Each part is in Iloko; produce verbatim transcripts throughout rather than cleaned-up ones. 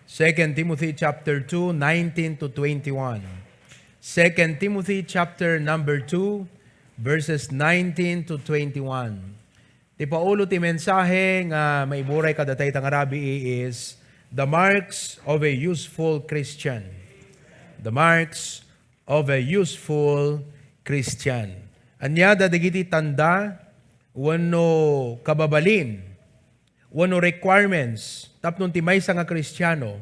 Second Timothy chapter two, nineteen to twenty-one. Second Timothy chapter number two, verses nineteen to twenty-one. Ti paulo ti mensahe nga maiburay kadatayo nga rabii is the marks of a useful Christian. The marks of a useful Christian. Ania da dagiti tanda wenno kababalin wenno requirements tapno ti maysa nga Kristiano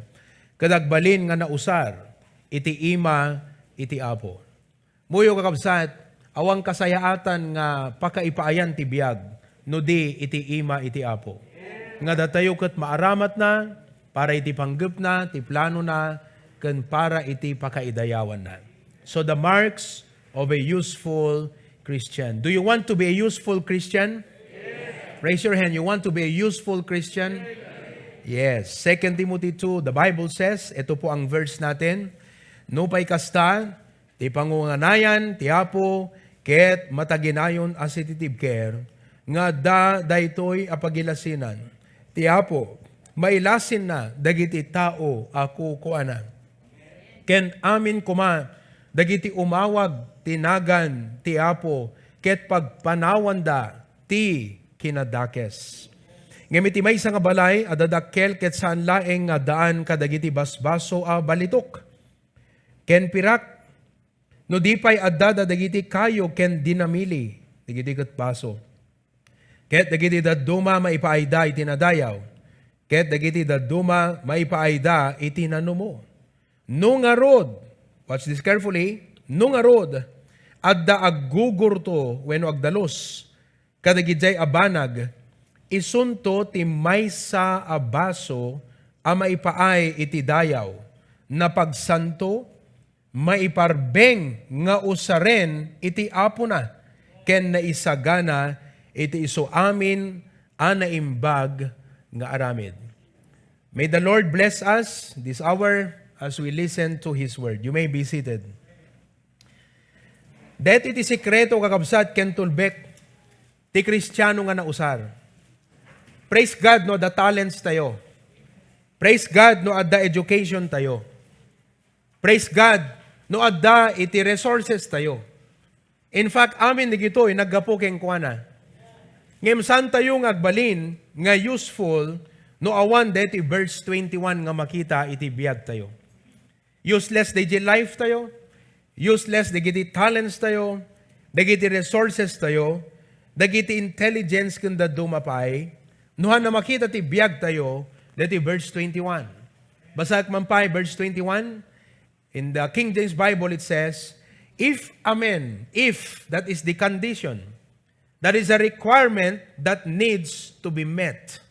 ket agbalin nga nausar iti ima iti Apo. Muyo, kakabsat, awan kasayaatan nga pakaipaayan ti biag no di iti ima iti Apo. Nga datayo ket maaramatna para iti panggepna, ti planona, ken para iti pakaidayawanna. So the marks of a useful Christian. Do you want to be a useful Christian? Raise your hand. You want to be a useful Christian? Yes. Second Timothy two, the Bible says, ito po ang verse natin, "Nupay kasta, ti pangunganayan ti Apo ket mataginayon a sensitive care nga adda daytoy a pagilasinan ti Apo, mailasinna dagiti tao a kukuana. Ken amin koma dagiti umawag ti nagan ti Apo ket pagpanawanda ti kinadakes." Ngem iti maysa nga balay, adda dakkel ket saan laeng nga addaan kadagiti basbaso a balitok ken pirak, no di pay adda dagiti kayo ken dinamili, dagiti ket baso. Ket dagiti dadduma maipaayda iti nadayaw, ket dagiti dadduma maipaayda iti nanumo. No ngarud, watch this carefully, no ngarud, adda aggugurto wenno agdalus kadagijay a banag, isunto ti maysa a baso a maipaay iti dayaw, napagsanto, maiparbeng nga usaren iti apona, ken naisagana iti isu amin a naimbag nga aramid. May the Lord bless us this hour as we listen to His Word. You may be seated. Daytoy ti sekreto, kakabsat, ken tulbek ti Kristiano nga nausar. Praise God no adda talents tayo. Praise God no adda education tayo. Praise God no adda iti resources tayo. In fact, amin dagitoy naggapu kenkuana. Ngem saan tayo nga agbalin nga useful no awan daytoy verse twenty-one nga makita iti biag tayo. Useless dagiti life tayo, useless dagiti talents tayo, dagiti resources tayo, dagiti intelligence ken dadduma pay, no saan a makita ti biag tayo, daytoy verse twenty-one. Basaek man pay verse twenty-one. In the King James Bible, it says, "If a man, if, that is the condition, that is a requirement that needs to be met."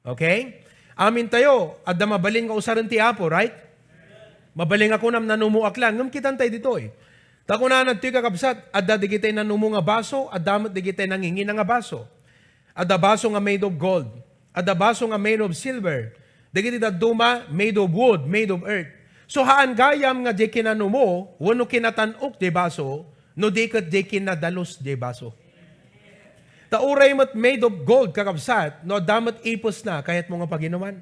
Okay? Amin tayo, adda mabalin nga usaren ti Apo, right? Mabalin nga kunam, nanumoak lang. Ngem kitan tayo ditoy. Ta kunana ditoy, kakabsat, adda dagiti nanumo nga baso, adda met dagiti nangingina nga baso. Adda baso nga made of gold. Adda baso nga made of silver. Dagiti dadduma, made of wood, made of earth. So, saan gayam nga di kinanumo, wenno kinatan-ok di baso, no di ket di kinadalus di baso. Ta uray met made of gold, kakabsat, no adda met ipusna, kayatmo nga paginuman.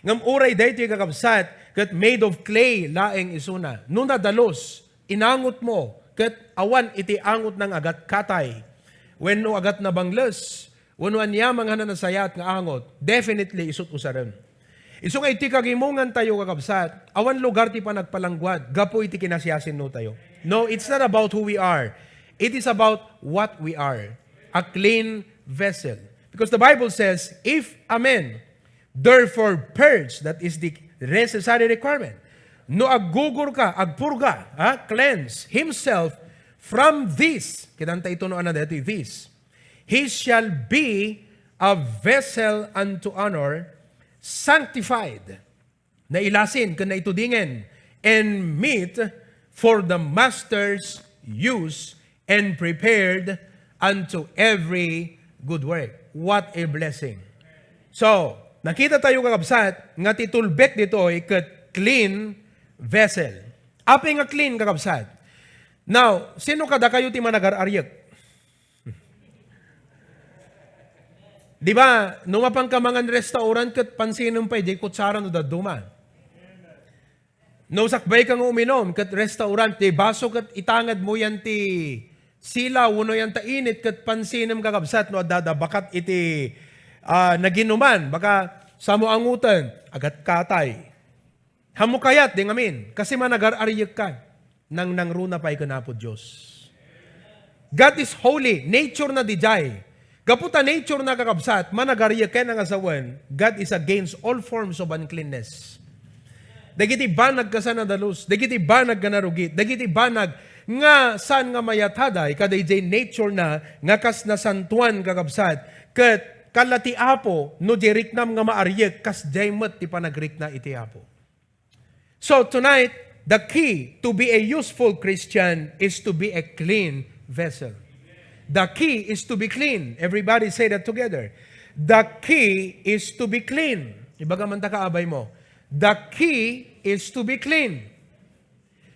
Ngem uray daytoy, kakabsat, ket made of clay laeng isuna. No nadalus, inangotmo, ket awan iti angotna nga agat katay, wenno agat nabangles, wenno aniaman nga nasayaat nga angot, definitely isut' usaren. Isu nga iti kagimongan tayo, kakabsat, awan lugar ti panagpalangguad gapu iti kinasiasino tayo. No, it's not about who we are. It is about what we are. A clean vessel. Because the Bible says, "If a man therefore purge," that is the necessary requirement. No aggugurka, agpurga, ha? Cleanse himself from this. Kitanta ito no ano dati, this. "He shall be a vessel unto honor, sanctified." Nailasin ken naitudingen, and meet for the master's use, and prepared unto every good work. What a blessing. So, nakita tayo, kakabsat, nga ti tulbek ditoy ket clean vessel. Apay nga clean, kakabsat? Now, sino kadakayo ti managar-aryek? Di ba, no mapanka mangan restaurant, ket pansinem pay, di kutsara no dadduma. No sakbay ka nga uminom, ket restaurant, di baso, ket itanged mo yan ti sila, wenno yan ta init, ket pansinem, kakabsat, no adda da bakat iti, ah, naginuman, baka samo angoten, agat katay. Hammo kayat, di ngamin, kasi managar-aryek ka. Nangnangruna pay ken Apo Dios. God is holy. Nature na dijay. Gapu ta nature na, kakabsat, managar-aryek ken nga sawen, God is against all forms of uncleanness. Dagiti banag nga saan a dalus, dagiti banag nga narugit, dagiti banag nga saan nga mayataday, kadaydiay nature na nga kas nasantuan, kakabsat, ket kalla ti Apo, no di riknam nga maaryek, kasdiay met ti panagrikna iti Apo. So tonight, the key to be a useful Christian is to be a clean vessel. The key is to be clean. Everybody say that together. The key is to be clean. Ibaga man ta kaabay mo. The key is to be clean.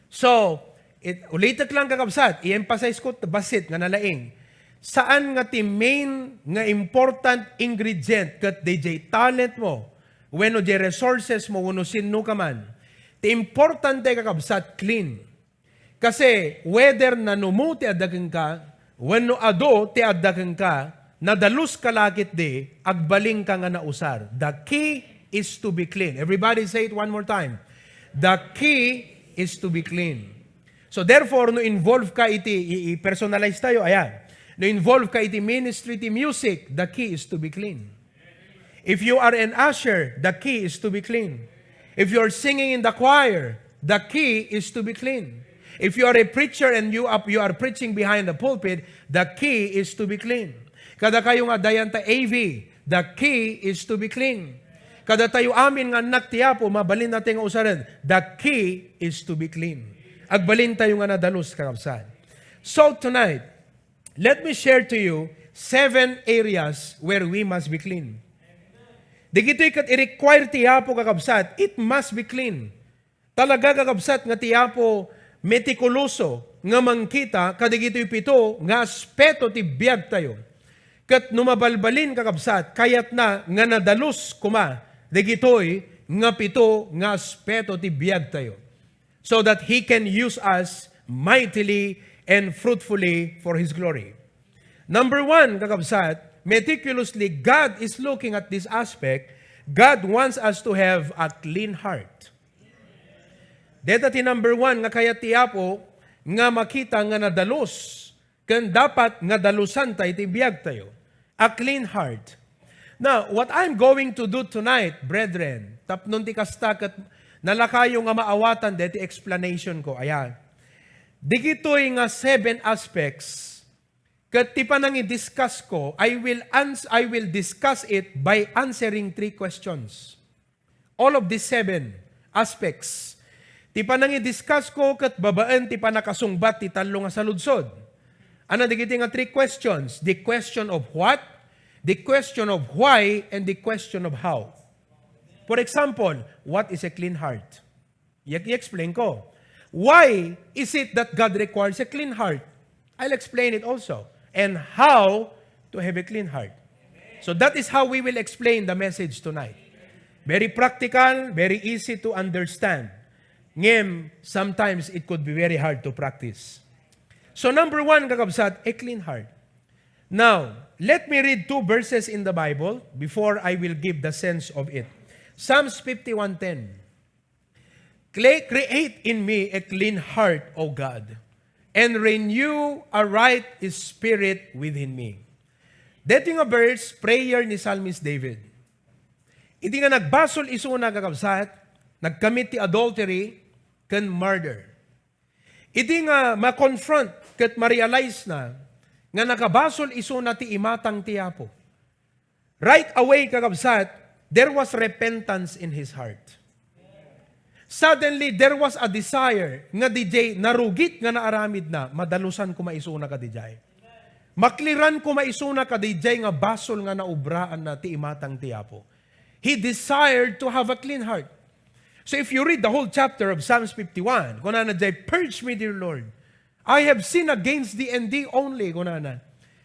So, it, ulitek lang, kakabsat, i-emphasize ko bassit nga nalaing. Saan nga ti main nga important ingredient ket diay talent mo, wenno diay resources mo, wenno sinno ka man. Ti importante, kakabsat, clean. Kasi whether nanumo ti adda kenka, wenno adu ti adda kenka, nadalus ka la ketdi, agbalinka nga nausar. The key is to be clean. Everybody say it one more time. The key is to be clean. So therefore, no involve ka iti, i-, i-personalize tayo, ayan. No involve ka iti ministry, iti music, the key is to be clean. If you are an usher, the key is to be clean. If you're singing in the choir, the key is to be clean. If you are a preacher and you are, you are preaching behind the pulpit, the key is to be clean. Kada kayo nga dayan ta A V, the key is to be clean. Kada tayo amin nga annak ti Apo, mabalin natin nga usaren, the key is to be clean. Agbalin tayo nga nadalus, kakabsat. So tonight, let me share to you seven areas where we must be clean. Dagitoy ket i-require ti Apo, kakabsat, it must be clean. Talaga, kakabsat, nga ti Apo metikuloso nga mangkita kadagitoy pito nga aspeto ti biagtayo. Ket no mabalbalin, kakabsat, kayatna nga nadalus koma dagitoy nga pito nga aspeto ti biagtayo, so that He can use us mightily and fruitfully for His glory. Number one, kakabsat, meticulously, God is looking at this aspect. God wants us to have a clean heart. Deta ti number one nga kayat ti Apo nga makita nga nadalus, ken dapat nga dalusan tayo ti biag tayo. A clean heart. Now, what I'm going to do tonight, brethren, tapnon ti kasta ket nalakayo nga maawatan deti explanation ko, ayan. Digitoy nga seven aspects, ket ti panangi-discuss ko, I will ans-, I will discuss it by answering three questions. All of these seven aspects. Ti panangi-discuss ko ket babaen ti panakasungbat ti tallo nga saludsod. Ania dagiti nga three questions? The question of what, the question of why, and the question of how. For example, what is a clean heart? I-, i-explain ko. Why is it that God requires a clean heart? I'll explain it also. And how to have a clean heart. So that is how we will explain the message tonight. Very practical, very easy to understand. Ngem, sometimes it could be very hard to practice. So number one, kakabsat, a clean heart. Now, let me read two verses in the Bible before I will give the sense of it. Psalms fifty-one ten. "Cre-, create in me a clean heart, O God, and renew a right spirit within me." Deti nga verse, prayer ni Psalmist David. Iti nga nagbasol isuna, kakabsat, nagkamit ti adultery ken murder. Iti nga ma-confront ket ma-realize na nga nakabasol isuna ti imatang ti Apo. Right away, kakabsat, there was repentance in his heart. Suddenly, there was a desire nga didiay narugit nga naaramidna, madalusan koma isuna kadidiay. Makliran koma isuna kadidiay nga basol nga naobraanna ti imatang ti Apo. He desired to have a clean heart. So if you read the whole chapter of Psalms fifty-one, kunana diay, "Purge me, dear Lord. I have sinned against thee and thee only," kunana.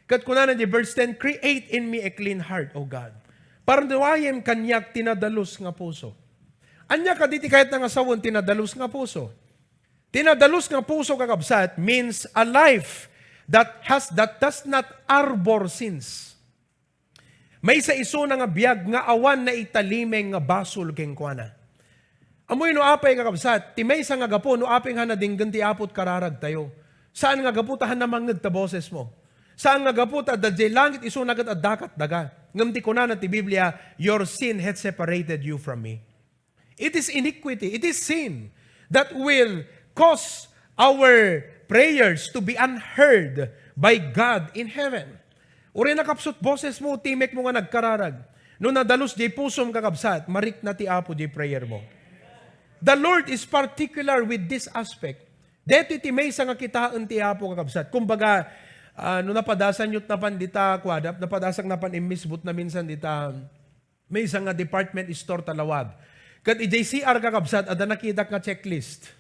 Ket kunana di verse ten, "Create in me a clean heart, O God." Parnuayen kaniak ti nadalus nga puso. Ania kadi ti kayatna nga sawen ti nadalus nga puso? Ti nadalus nga puso, kakabsat, means a life that has, that does not harbor sins. Maysa isuna nga biag nga awan naitalimeng nga basol kenkuana. Ammoyo no apay, kakabsat, ti maysa nga gapu no apay nga nadinggen ti Apo ti kararagtayo. Saan nga gapu ta han namangngeg ta bosesmo. Saan nga gapu ta adda diay langit isuna ket addaka ket daga. Ngem ti kunana ti Biblia, "Your sin hath separated you from me." It is iniquity, it is sin that will cause our prayers to be unheard by God in heaven. Uray nakapsut bosesmo, timekmo nga nagkararag. No nadalus diay pusom, kakabsat, marikna ti Apo diay prayer mo. The Lord is particular with this aspect. Daytoy ti maysa nga kitaen ti Apo, kakabsat. Kumbaga, ah, no napadasanyo napan dita, kuada, napadasak napan immisbut na minsan dita, maysa nga department store ta lawag. Ket idiay C R, kakabsat, adda nakitak nga checklist.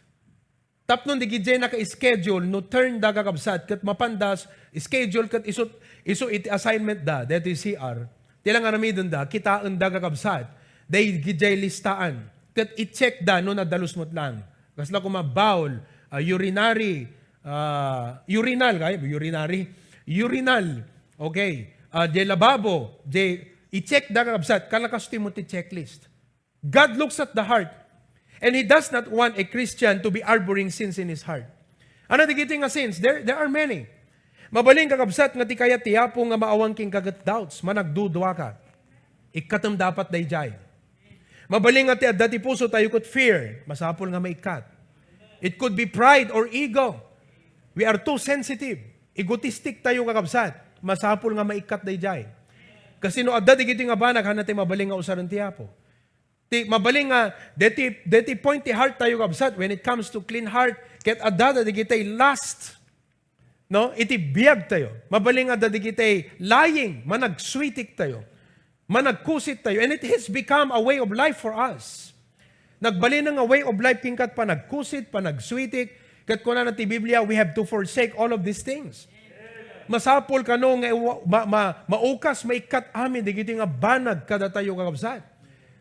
Tapno diay naka-schedule, no turn da, kakabsat, ket mapanda schedule ket isu, isu iti assignment da, daytoy C R. Ti lang aramidenda, kitaenda, kakabsat, daydiay listaan. Ket i-check da no nadalus met lang. Kasla koma bowl, ah, urinary, ah, urinal, kay urinary, urinal. Okay. Ah, diay lababo, diay i-check da, kakabsat, kalakas ti mo ti checklist. God looks at the heart. And He does not want a Christian to be harboring sins in his heart. Ano dagiti nga sins? There, there are many. Mabalin, kakabsat, nga ti kayat ti Apo nga maawan kenka ket doubts, managdudua ka. Ikkatem dapat daydiay. Mabalin nga ti adda ti puso tayo ket fear, masapul nga maikkat. It could be pride or ego. We are too sensitive. Egotistic tayo, kakabsat. Masapul nga maikkat daydiay. Kasi no adda dagiti nga banag, hana ti mabalin nga usaren ti Apo. Ti mabalin nga, deti, deti point ti heart tayo, kabsat, when it comes to clean heart, ket adda dagiti lust, no? Iti biag tayo. Mabalin nga adda dagiti lying, managsuitik tayo. Managkusit tayo. And it has become a way of life for us. Nagbalin nga way of life kenka ti panagkusit, panagsuitik, ket kunana ti Biblia, we have to forsake all of these things. Masapul kano nga iwa-, ma-, ma-, maukas, maikkat amin dagiti nga banag kadatayo, kakabsat.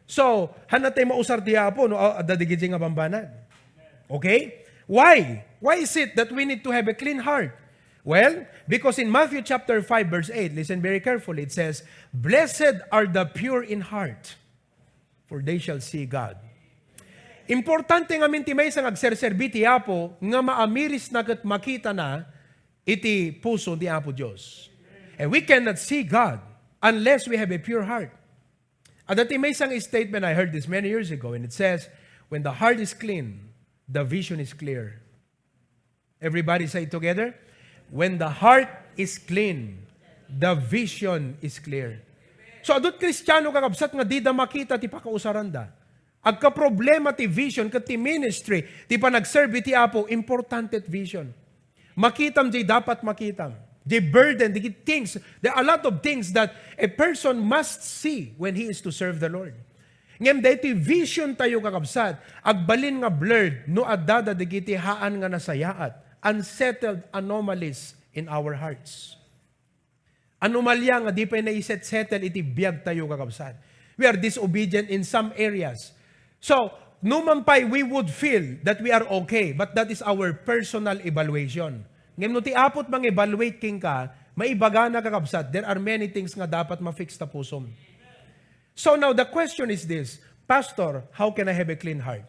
So, hana tay mausar ti Apo no a-, adda dagiti nga bambanag. Okay? Why? Why is it that we need to have a clean heart? Well, because in Matthew chapter five, verse eight, listen very carefully, it says, "Blessed are the pure in heart, for they shall see God." Importante ngamin ti maysa nga agserserbi ti Apo nga maamirisna ket makitana iti puso ti Apo Dios. And we cannot see God unless we have a pure heart. Adda ti maysa nga statement, I heard this many years ago, and it says, "When the heart is clean, the vision is clear." Everybody say it together. "When the heart is clean, the vision is clear." So, adut Kristiano, kakabsat, nga dida makita ti pakausaranda. Agkaproblema ti vision ket ti ministry, ti panagserbi ti Apo, importante ti vision. Makitam diay dapat makitam. Diay burden, diay things. There are a lot of things that a person must see when he is to serve the Lord. Ngem daytoy vision tayo, kakabsat, agbalin nga blurred no adda dagiti haan nga nasayaat, unsettled anomalies in our hearts. Anomalia nga di pay naiset-settle iti biag tayo, kakabsat. We are disobedient in some areas. So, numan pay we would feel that we are okay, but that is our personal evaluation. Ngem no ti Apo ti mang-evaluate kenka, maibagana, kakabsat, there are many things nga dapat ma-fix ta pusom. So now the question is this, "Pastor, how can I have a clean heart?"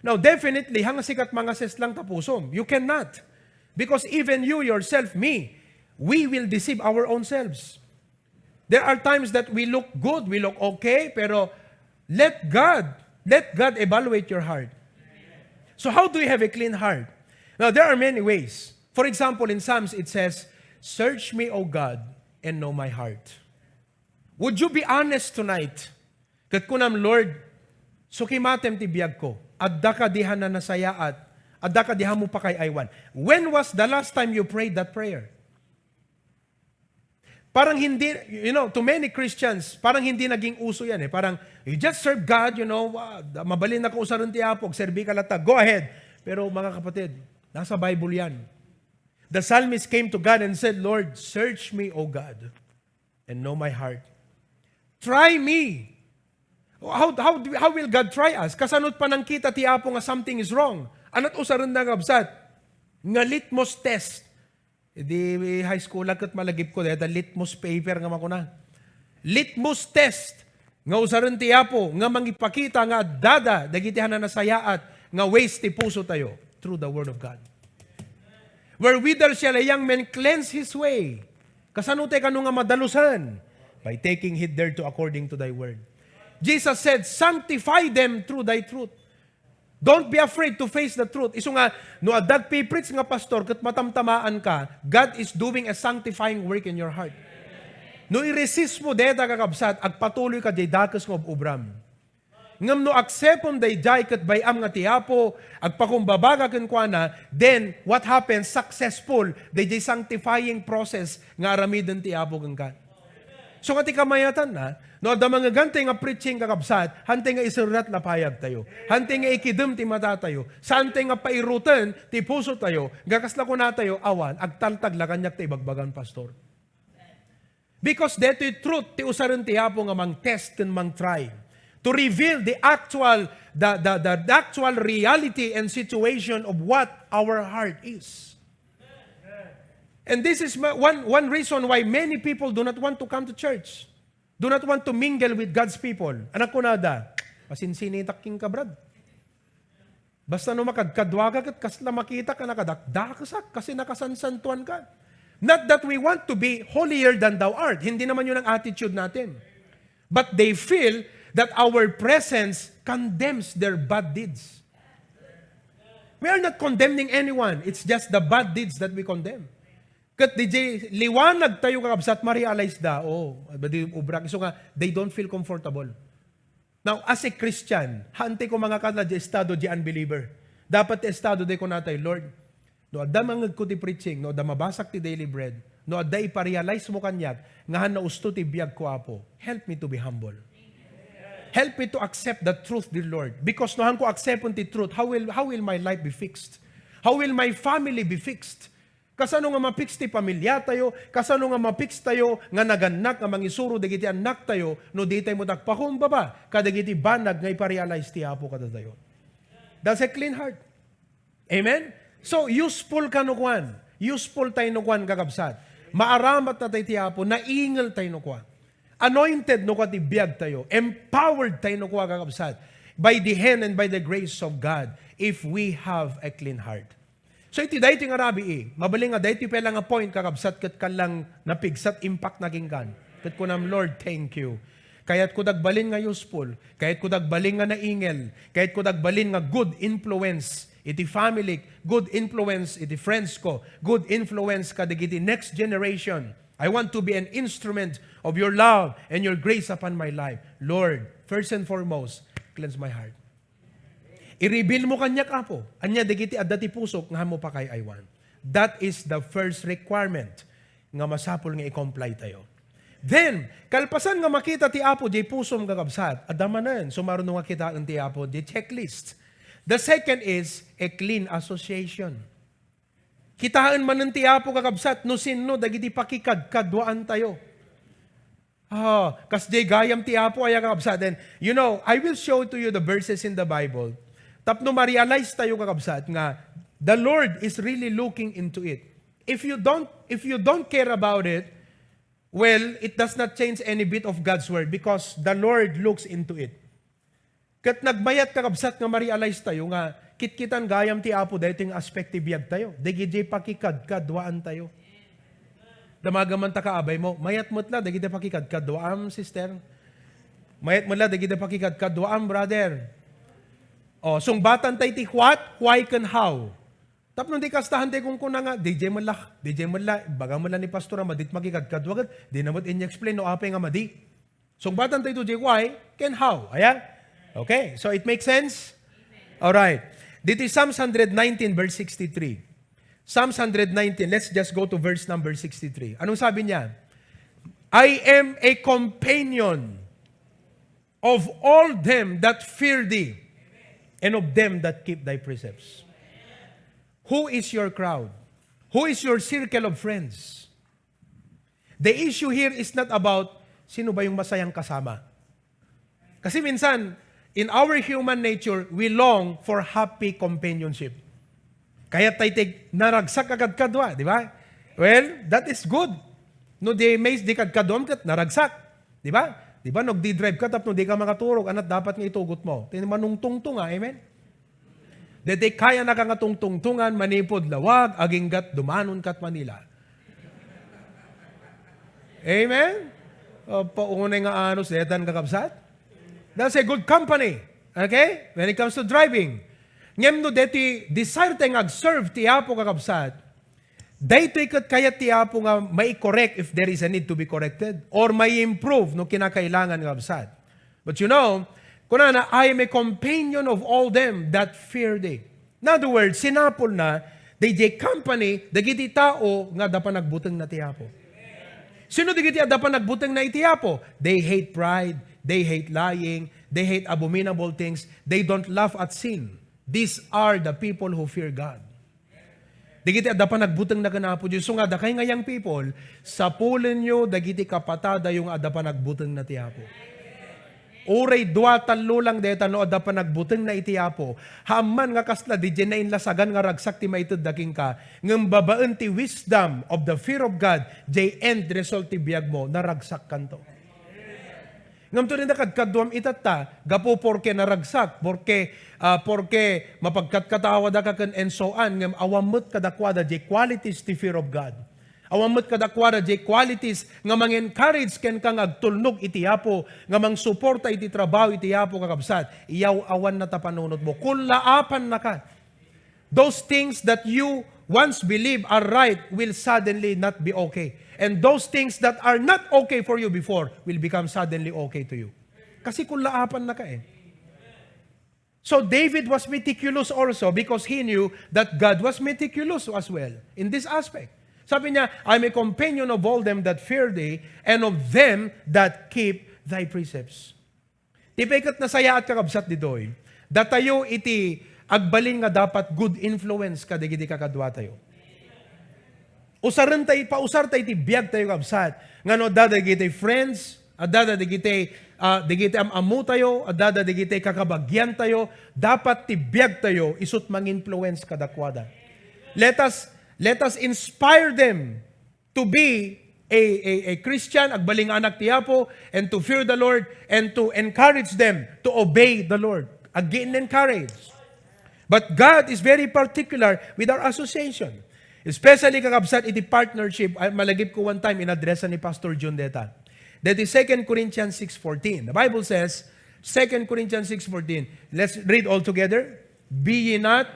Now, definitely, hanga sika ti mangassess lang ta pusom. You cannot. Because even you yourself, me, we will deceive our own selves. There are times that we look good, we look okay, pero let God, let God evaluate your heart. So how do you have a clean heart? Now, there are many ways. For example, in Psalms, it says, "Search me, O God, and know my heart." Would you be honest tonight? Ket kunam, "Lord, sukimatem ti biagko. Adda kadi han nasayaat? Adda kadi han mo pakay-aywan?" When was the last time you prayed that prayer? Parang hindi, you know, to many Christians, parang hindi naging uso yan eh. Parang, "You just serve God, you know, ah, mabalin na ka usaren ti Apo, serbi ka latta, go ahead." Pero mga kapatid, nasa Bible yan. The psalmist came to God and said, "Lord, search me, O God, and know my heart. Try me." How, how, do- how will God try us? Kasano ti panangkita ti Apo nga something is wrong? Ania't usaren na, kabsat? Nga litmus test. Idi high school ak ket malagipko dayta litmus paper nga makuna. Litmus test nga usaren ti Apo nga mangipakita nga addada dagiti a nasayaat nga ways ti pusotayo through the Word of God. Wherewithal shall a young man cleanse his way? Kasano ti kano nga madalusan? By taking heed thereto according to thy word. Jesus said, "Sanctify them through thy truth." Don't be afraid to face the truth. Isu nga, no adda agpipreach nga pastor ket matamtamaan ka, God is doing a sanctifying work in your heart. No i-resist mo dayta, kakabsat, agpatuloy ka diay dakes nga ub-ubram. Ngem no akseptom daydiay ket bay-am nga ti Apo agpakumbaba kenkuana, then what happens? Successful daydiay sanctifying process nga aramiden ti Apo kenka. So, nga ti kamayatanna, no adda mangegantay nga preaching, kakabsat, hantay nga iserrat la payagtayo. Hantay nga ikidem ti matatayo. Saantay nga pairuten ti pusotayo. Nga kasla kunatayo, awan, agtaltag la kaniak ti ibagbagan, pastor. Because detoy truth ti usaren ti Apo nga mang-test ken mang-try to reveal the actual, the, the, the, the actual reality and situation of what our heart is. And this is ma-, one, one reason why many people do not want to come to church, do not want to mingle with God's people. Anak ko nada, masinsinitak king kabrad. Basta no makagkadua ka, ket kasla makita ka, nakadakdakesak, kasi nakasansantuan ka. Not that we want to be holier than thou art. Hindi naman yun ang attitude natin. But they feel that our presence condemns their bad deeds. We are not condemning anyone. It's just the bad deeds that we condemn. Ket D J, liwanag tayo, kakabsat, ma-realize da, oh, badi ubrak. So nga, they don't feel comfortable. Now, as a Christian, hantay ko mangakadla di estado di unbeliever. Dapat ti estado di kunatay, "Lord, no adda mangegko ti preaching, no adda mabasak ti Daily Bread, no adda iparealize mo kaniak, nga han nausto ti biagko, Apo, help me to be humble. Help me to accept the truth, dear Lord. Because no hanko accepten ti truth, how will, how will my life be fixed? How will my family be fixed?" Kasano nga ma-fix ti pamilia tayo? Kasano nga ma-fix tayo nga nagannak nga mangisuro dagiti annak tayo no di tayo met agpakumbaba kadagiti banag nga iparealize ti Apo kadatayo? That's a clean heart. Amen? So, useful ka no kuan. Useful tayo no kuan, kakabsat. Maaramat na tayo ti Apo, naingel tayo no kuan. Anointed no kuan ti biag tayo. Empowered tayo no kuan, kakabsat. By the hand and by the grace of God, if we have a clean heart. So iti daytoy nga rabii, mabalin nga daytoy pay la nga point, kakabsat, ket kallang napigsat impact na kenkan. Ket kunam, "Lord, thank you. Kayatko dagbalin nga useful, kayatko dagbalin nga naingel, kayatko dagbalin nga good influence iti family, good influence iti friends ko, good influence kadagiti next generation. I want to be an instrument of your love and your grace upon my life. Lord, first and foremost, cleanse my heart." I-reveal mo kaniak, Apo, ania dagiti adda ti pusok nga hanmo pakay-aywan. That is the first requirement nga masapul nga i-comply tayo. Then, kalpasan nga makita ti Apo diay pusom, kakabsat, adda manen, sumaro nga kitaen ti Apo diay checklist. The second is a clean association. Kitaen manen ti Apo, kakabsat, no sinno dagiti pakikadkaduaan tayo. Ah, kasdiay gayam ti Apo aya, kakabsat. And, you know, I will show to you the verses in the Bible. Tapno ma-realize tayo, kakabsat, nga the Lord is really looking into it. If you don't, if you don't care about it, well, it does not change any bit of God's word because the Lord looks into it. Ket nagmayat, kakabsat, nga ma-realize tayo nga kitkitan gayam ti Apo daytoy nga aspect ti biag tayo. Dagiti pakikadkaduaan tayo. Damaga man ta kaabay mo, mayat met la dagiti pakikadkaduaam, sister. Mayat met la dagiti pakikadkaduaam, brother. O, sungbatan tay ti what, why, ken how. Tapno di kasta, hantay kunkuna nga, "D J met la, D J met la, baga met la ni pastor a madit makikadkadua ket, di na met in-explain no apay nga madi." Sungbatan tayo to diay why ken how. Aya? Okay, so it makes sense? All right. Dito Psalms one hundred nineteen, verse sixty-three. Psalms one hundred nineteen, let's just go to verse number sixty-three. Anong sabi niya? "I am a companion of all them that fear thee and of them that keep thy precepts." Who is your crowd? Who is your circle of friends? The issue here is not about sino ba yung masayang kasama. Kasi minsan, in our human nature, we long for happy companionship. Kaya tayo tig-, naragsak agad kadwa, di ba? Well, that is good. No, di may, di kadkaduam ket naragsak. Di ba? Di ba, no, di drive ka tapno di ka makaturog, anat dapat nga itugot mo? Tin manungtungtunga, amen? Daytoy kayanaka nga tungtungtungan, manipud lawag, aginggat dumanon kat Manila. Amen? O, paunay nga anus, detan kakabsat? That's a good company. Okay? When it comes to driving. Ngem no deti desire tayo nga ag-serve ti Apo, kakabsat, daytoy ket kayat ti Apo nga mai-correct if there is a need to be corrected or mai-improve no kinakailangan, kakabsat. But you know, kunana, "I am a companion of all them that fear thee." In other words, sinapulna, dayjay company, dagiti tao nga adda panagbutengna ti Apo. Sino dagiti adda panagbutengna iti Apo? They hate pride, they hate lying, they hate abominable things, they don't laugh at sin. These are the people who fear God. Dagiti adda panagbutengna ken Apo Dios. So nga, dakay nga young people, sapulenyo dagiti kapatadayo nga adda panagbutengna ti Apo. Uray dua, tallo lang deta no adda panagbutengna iti Apo. Haan man nga kasla, didiay nainlasagan nga ragsak ti maitedda kenka. Ngem babaen ti wisdom of the fear of God, jay end result ti biagmo, naragsakkanto. Ngem to dinda kadkaduam itatta, gapu porke naragsak, porke, ah, porke mapagkatkatawadaka ken and so on, ngem awan met kadakuada jay qualities ti fear of God. Awan met kadakuada jay qualities nga mang-encourage kenka nga agtulnog iti Apo, nga mangsuporta iti trabaho iti Apo, kakabsat. Iyaw-awanna ta panunotmo. Kullaapannaka. Those things that you once believe are right will suddenly not be okay. And those things that are not okay for you before will become suddenly okay to you. Kasi kullaapannaka eh. So David was meticulous also because he knew that God was meticulous as well in this aspect. Sabi niya, "I'm a companion of all them that fear thee and of them that keep thy precepts." Ti pay ket nasayaat, kakabsat, ditoy, datayo iti agbalin nga dapat good influence kadagiti kakaduatayo. Usaren tay, pausar tay ti biag tayo, kabsat. Nga no adda dagiti friends, adda dagiti, ah, dagiti am-ammo tayo, adda dagiti kakabagian tayo, dapat ti biag tayo isut manginfluence kadakuada. Let us, let us inspire them to be a, a, a Christian, agbalin nga anak ti Apo, and to fear the Lord, and to encourage them to obey the Lord. Again, encourage. But God is very particular with our association. Especially, kakabsat, iti partnership, ay, malagip ko one time, in-address ni Pastor Jun deta. That is Second Corinthians six fourteen. The Bible says, Second Corinthians six fourteen. Let's read all together. "Be ye not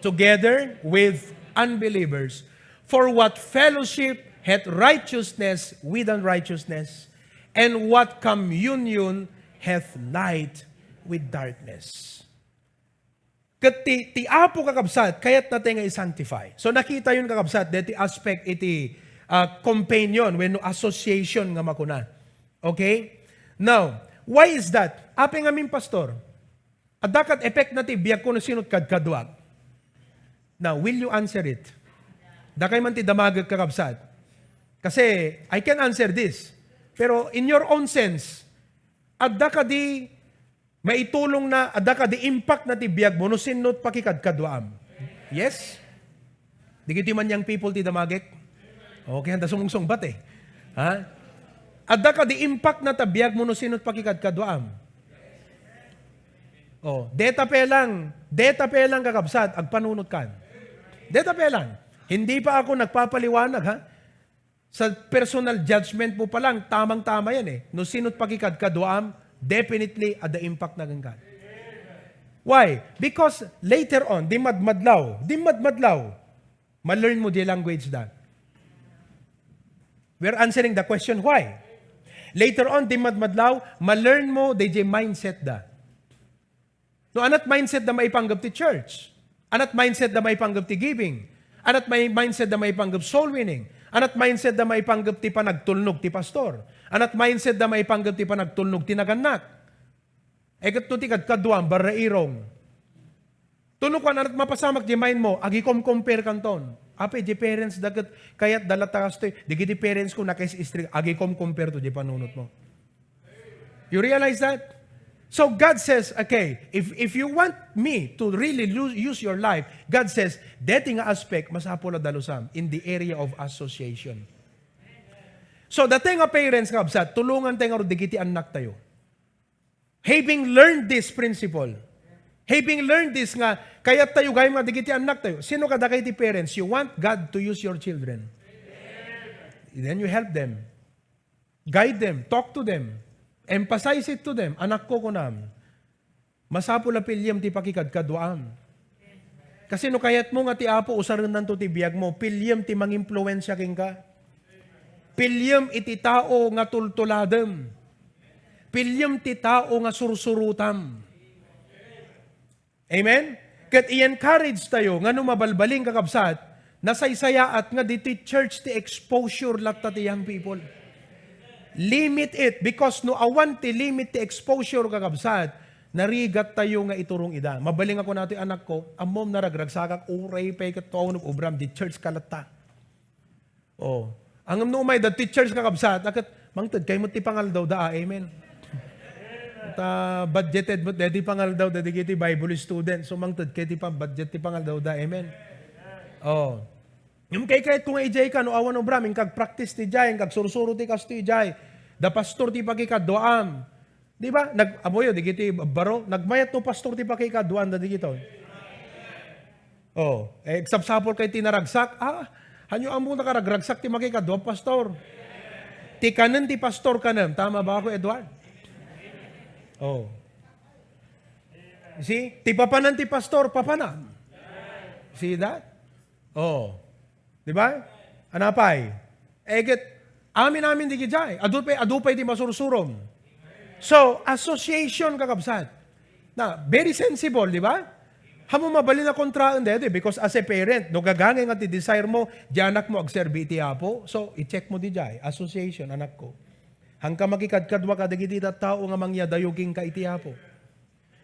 together with unbelievers. For what fellowship hath righteousness with unrighteousness? And what communion hath light with darkness?" Ket ti, ti Apo, kakabsat, kayatna tayo nga i-sanctify. So, nakita yon, kakabsat, deti aspect iti, ah, companion wenno association nga makuna. Okay? Now, why is that? Apay ngamin, Pastor? Adda kad effect na ti biagko no sino't kadkaduak. Now, will you answer it? Dakay man ti damagek, kakabsat. Kasi, I can answer this. Pero in your own sense, adda kadi maitulong na, adda kadi impact na ti biagmo no sino't pakikadkaduaam? Yes? Dagiti man young people ti damagek? Okay, handa sumungsungbat eh. Ha? Adda kadi impact na ta biagmo no sino't pakikadkaduaam? Oh, deta pe lang, deta pe lang, kakabsat, agpanunotkan. Deta pe lang. Hindi pa ako nagpapaliwanag, ha? Sa personal judgment mo pa lang, tamang-tama yan eh. No sino't pakikadkaduaam, definitely, adda impact na kenka. Why? Because later on, dimmadmadlaw, dimmadmadlaw, ma-learn mo di language da. We're answering the question, why? Later on, dimmadmadlaw, ma-learn mo di, di mindset da. No, anat mindset da maipanggep ti church? Anat mindset da maipanggep ti giving? Anat may mindset da maipanggep soul winning? Anat mindset da maipanggep ti panagtulnog ti pastor? Anat mindset da maipanggep ti panagtulnog ti nagannak? Ay ket no ti kadkaduam, barrairong. Tuno kuan, anat mapasamak di mind mo, agikom-compare kanton. Apay, di parents da ket kayat da latta kastoy, dagiti parents ko nakais-istrict, agikom compare to di panunot mo. You realize that? So God says, okay, if, if you want me to really lo-, use your life, God says, deti nga aspect, masapul a dalusam in the area of association. So, dati nga parents nga kabsat, tulongan tayo nga dagiti annak tayo. Having learned this principle, having learned this nga, kayat tayo gayam nga dagiti annak tayo. Sino kadakayo ti parents? You want God to use your children. Then you help them. Guide them. Talk to them. Emphasize it to them. Anakko, kunam, masapul a piliem ti pakikadkaduaam. Kasi no kayatmo nga ti Apo usarennanto ti biagmo, piliem ti mangimpluensia kenka. Piliem iti tao nga tultuladem. Piliem ti tao nga sursurutam. Amen? Ket i-encourage tayo nga no mabalbalin, kakabsat, nasaysayaat nga ditoy church ti exposure latta ti young people. Limit it, because no awan ti limit ti exposure, kakabsat, narigat tayo nga iturong ida. Mabalin nga kunatoy anakko, ammom, naragragsakak, uray pay ket tuaw no obram, di church ka latta. Oh. Ngem no umay da teachers, kakabsat, a ket mangted kay met ti pangaldawda, ah, amen. Ta budgeted met daydi pangaldawda dagiti Bible student. So mangted kay ti pa-, budget ti pangaldawda, amen. Oh. Ngem kay kayatko nga idiay ka, no awan obram, inkag practice ti diay, inkag sursuro ti kastoy diay. Da pastor ti pakikaduaam. Di ba? Nag-, amoyo, dagiti baro, nagmayat no pastor ti pakikaduaanda dagitoy. Oh, eh, agsapsapul kay ti naragsak. Ah, hanyo ammo nakaragragsak ti makikadua, pastor. Ti kanen ti pastor kanem. Tama ba ako, Edward? Oh. See? Ti papanan ti pastor, papanan. See that? Oh. Di ba? Anapay? Eget, amin-amin di gijay. Adu pay, adu pay ti masursurom. So, association, kakabsat. Na, very sensible, di ba? Amo mabalin a kontraen daytoy, because as a parent, no gagangay nga ti desire mo, di anak mo agserbi iti Apo, so, i-check mo di jay, association, anak ko. Hangka makikadkadua kadagiti tattao nga mangyadayo kenka iti Apo.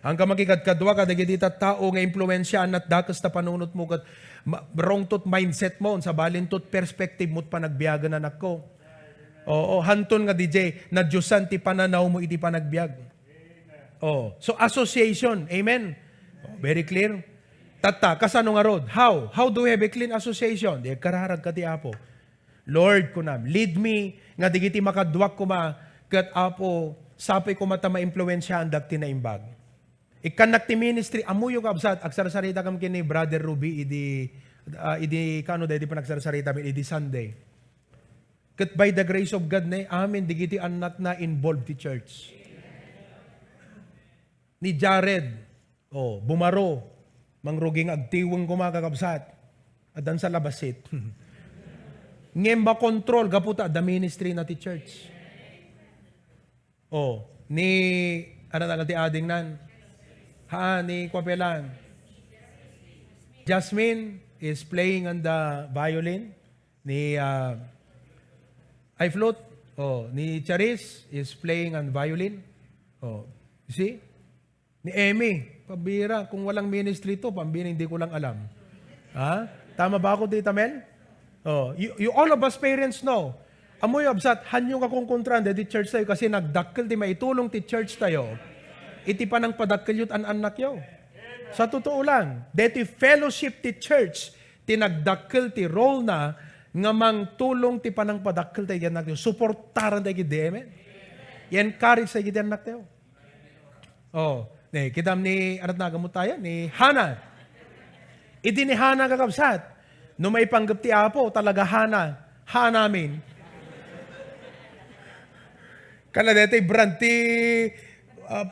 Hangka makikadkadua kadagiti tattao nga impluensiaan lat dakes ta panunot mo ket ma-, wrong tot mindset mo, sabalin tot perspective mo't panagbiagen, anakko. Oo, hanton nga di jay nadiosan ti pananaw mo iti panagbiag. Oh, so association, amen? Oh, very clear? Tatta, kasano ngarud? How? How do we have a clean association? Di agkararag ka ti Apo. Lord, kunam, lead me nga dagiti makaduak koma ket, Apo, sapay koma ta maimpluensiaandak ti naimbag. Ikkannak ti ministry, ammoyo, kabsat, agsarsaritagam ken ni Brother Ruby idi, ah, idi, kano, daydi panagsarsaritami idi Sunday. Ket by the grace of God, ne, amin dagiti annakna involved ti church. Ni Jared, oh, bumaro, mangrugi nga agtiweng koma, kakabsat. Addan sa labasit. Ngem makontrol gapu ta adda ministry na ti church. Oh, ni, ano na ti ading nan? Ha, ni Kwapelan. Jasmine is playing on the violin. Ni, ah, ay, flute. Oh, ni Charis is playing on violin. Oh, you see? Ni Emmy, pabira, kung walang ministry to, pambira, hindi ko lang alam. Ha? Tama ba ako, Tita Mel? Oh, you, you, all of us parents know. Amoy, absat, hanyo nga kongkontraan, deti church tayo, kasi nagdakkel ti maitulong ti church tayo. Iti panangpadakkel yo't an-annakyo. Sa totoo lang, deti fellowship ti church, ti nagdakkel ti role na nga mangtulong ti panangpadakkel tayo iti annaktayo. Suportaran tayo iti, amen? I-encourage tayo iti annaktayo. Oh, ne, kitam ni, ano, nagamot tayo? Ni Hana. Iti ni Hana, kakabsat. No maipanggep ti Apo, talaga Hana. Hana, amen. Kala deti brand ti, ah,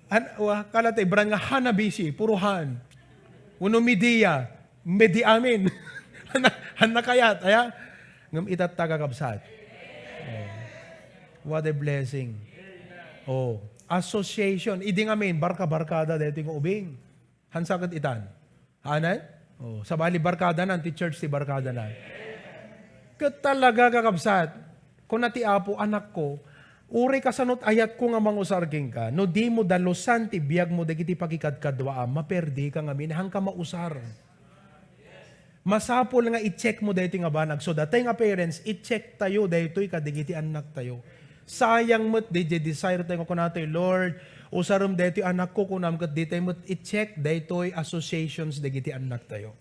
Han-, wa, kala ti brand nga Hanabishi, puro han. Wenno Media, Media amin. Han-, han na kayat, aya? Ngem itatta, kakabsat. Oh. What a blessing. Oh, association. Idi ngamin, barka-barkada daytoy nga ubing. Hansaket itan. Amen? Oh, sabali barkada nan, ti church ti barkada nan. Ket talaga, kakabsat, kuna ti Apo, "Anakko, uray kasano't ayatko nga mangusar kenka, no dimo dalusan ti biagmo dagiti pakikadkaduaam, maperdika ngamin, hanka mausar." Masapul nga i-check mo daytoy nga banag. So, datay nga parents, i-check tayo daytoy kadagiti annak tayo. Sayang met, diay desire tayo nga kunatayo, "Lord, usarem daytoy anakko," kunam, ket ditay met i-check daytoy associations dagiti annak tayo.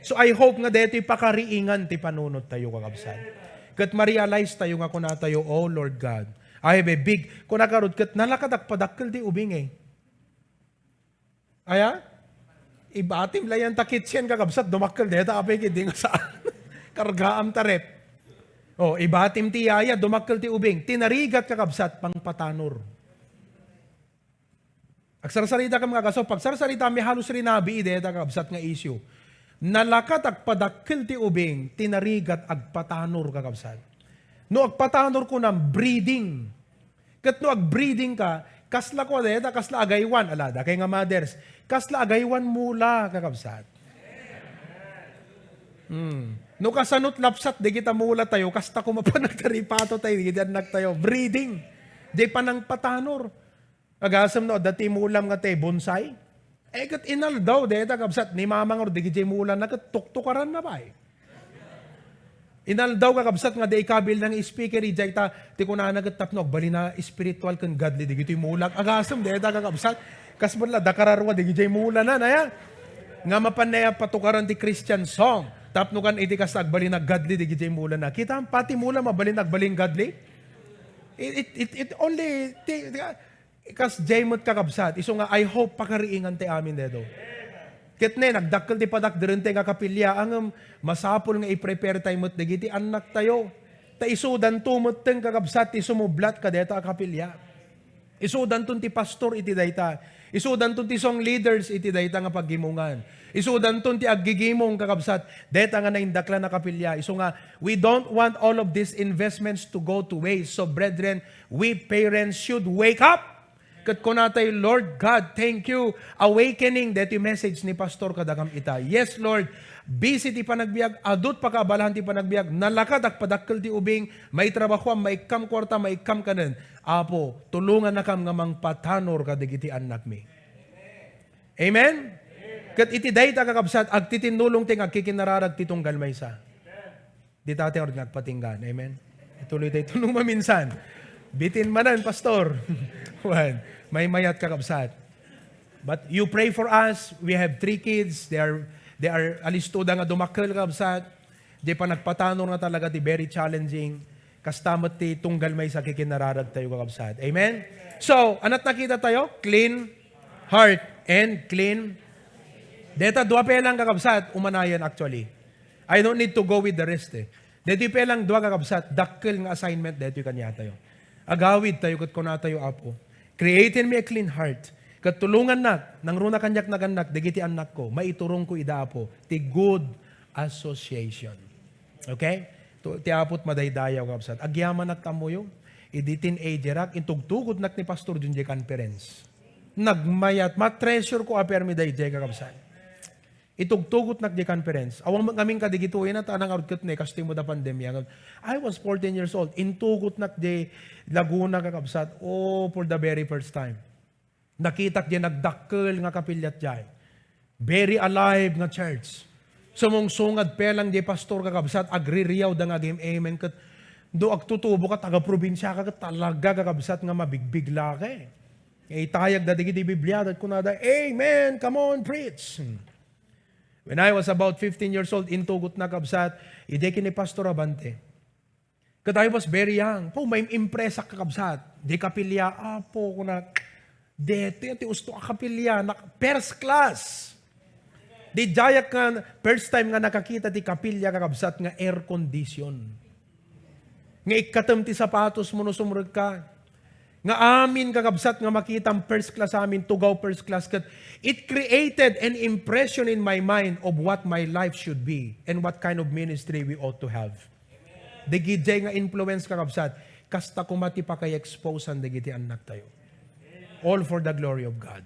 So, I hope nga daytoy pakariingan ti panunot tayo, kakabsat. Ket ma-realize tayo nga kunatayo, "Oh, Lord God, I have a big," kuna karud, ket nalaka ta agpadakkel ti ubing, eh. Aya? Ibatim la yan ta kitchen, kakabsat, dumakkel deta, apay, kidi nga saan. Kargaam ta ref. Oh, ibatim ti yaya, dumakkel ti ubing. Tinarigat, kakabsat, pangpatanor. Agsarsarita kam nga kaso, pagsarsarita mi halos rinabii deta, kakabsat, nga issue. Nalaka ta agpadakkel ti ubing, tinarigat, agpatanor, kakabsat. No agpatanor, kunam, breeding. Ket no agbreeding ka, kasla kua dayta, kasla agaywan, ala, dakay nga mothers, kasla agaywan mula, kakabsat. Hmm. No kasano ti lapsat dagita mula tayo, kasta koma panagtaripato tayo, dagiti annak tayo. Breeding. Diay panangpatanor. Agasem no, adda ti mulam nga ti bonsai. Eh, ket inaldaw, dayta, kabsat, ni mama nga, dagiti mulana, ket tuktukaranna pay. Inaldaw, kakabsat, nga di ikabil nga speaker, idiay ta, ti kunana ket tapno agbalin a spiritual ken godly, dagiti mulak. Agasem, dayta, kakabsat, kas met la, dakararua, dagiti mulana, aya? Nga mapan na patukaran ti Christian song. Tapno kan iti kas agbalin a godly, dagiti mulana. Kita, pati mula, mabalin agbalin godly? It, it, it, it only, ti, ti, Kas jay met, kakabsat, isu nga, I hope, pakariingan ti amin daytoy. Ket ne, nagdakkel ti padak, dirente nga kapilya, ngem masapul nga i-prepare tayo met dagiti annak tayo. Ta isudanto metten, kakabsat, ti sumublat kadayta a kapilya. Isudanton ti pastor iti dayta. Isudanton ti song leaders iti dayta nga paggimongan. Isudanton ti aggigimong, kakabsat, dayta nga naindaklan a kapilya. Isu nga, we don't want all of these investments to go to waste. So, brethren, we parents should wake up. Ket kunatay, "Lord God, thank you." Awakening, daytoy message ni Pastor kadakam ita. Yes, Lord, busy ti panagbiag, adu ti pakaabalahan ti panagbiag, nalaka ta agpadakkel ti ubing, maitrabahoam, maikkam kuarta, maikkam kanen. Apo, tulongannakam nga mangpatanor kadagiti annakmi. Amen? Ket iti dayta, kakabsat, agtitinnulong ti nga agkikinnararag ti tunggal maysa. Di ta ti nga agpatinggan. Amen? Ituloy tayo ito nung maminsan. Bitin manen, Pastor. Wen, maymayat, kakabsat. But you pray for us. We have three kids. They are, they are, alisto da nga dumakkel, kakabsat. Di panagpatanor nga talaga ti very challenging. Kasta met ti tunggal maysa kikinnararag tayo, kakabsat. Amen? So, anat nakita tayo? Clean heart and clean. Deta dua pay lang, kakabsat, umanayan actually. I don't need to go with the rest, eh. Detoy pay lang dua, kakabsat, dakkel nga assignment detoy kaniatayo. Agawid tayo ket kunatayo, Apo, "Create in me a clean heart." Ket tulongannak, nangruna kaniak nagannak, dagiti annakko, maiturongko ida, Apo, ti good association. Okay? To, ti Apo ti madaydayaw, kakabsat. Agyamanak ta ammoyo, idi teenagerak, intugtugotnak ni Pastor Jun diay conference. Nagmayat, ma-treasure ko a permi daydiay, kakabsat. Itugtugotnak diay conference. Awan met ngamin kadagitoy na, ta nangarud ket ne, kastoy met a pandemia. I was fourteen years old. Intugotnak diay Laguna, kakabsat. Oh, for the very first time. Nakitak diay nagdakkel nga kapilya diay. Very alive nga church. Sumungsungad pay lang diay pastor, kakabsat, agririaw da nga agim-amen ket do agtutubo ka, taga-probinsia ka ket talaga, kakabsat, nga mabigbigla ka, eh. Itayag da dagiti Biblia, da kunada, "Amen, come on, preach." Hmm. When I was about fifteen years old, intugotnak, kabsat, idi ken ni Pastor Abante. Ket I was very young. Po, maim-impresak, kakabsat. Di kapilya, Apo, kuna, deti, ti usto a kapilya, na, first class. Di jayak nga, first time nga nakakita ti kapilya, kakabsat, nga air condition. Nga ikkatem ti sapatos mo no sumrekka. Nga amin, kakabsat, nga makitam first class amin, tugaw first class ket it created an impression in my mind of what my life should be and what kind of ministry we ought to have. Dagiti nga influence, kakabsat, kasta koma ti pakay-exposean dagiti annaktayo. All for the glory of God.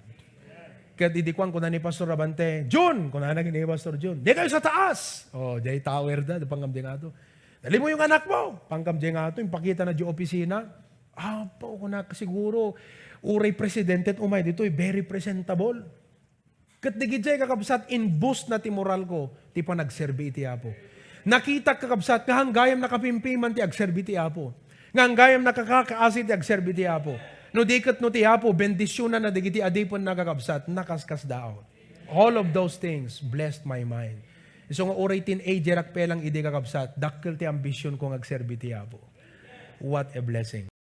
Ket idi kuan, kuna ni Pastor Abante, "Jun," kunana ni Pastor Jun, "Dikayo sa taas." Oh, diay tower da, panggap diay ngato. "Dali mo yung anak mo." Panggap diay ngato, impakita na diay opisina. Apo, kuna, siguro, uray presidente umay ditoy, very presentable. Ket digidiay, kakabsat, in-boost na ti moralko ti panagserbi iti Apo. Nakitak, kakabsat, nga hanggayam nakapimpiman ti agserbi ti Apo. Nga hanggayam nakakakaasi ti agserbi ti Apo. No di ket no ti Apo, bendisyonanna dagiti adipenna, kakabsat, nakaskasdaaw. All of those things blessed my mind. Isu nga uray teenagerak pa lang idi, kakabsat, dakkel ti ambisionko nga agserbi ti Apo. What a blessing.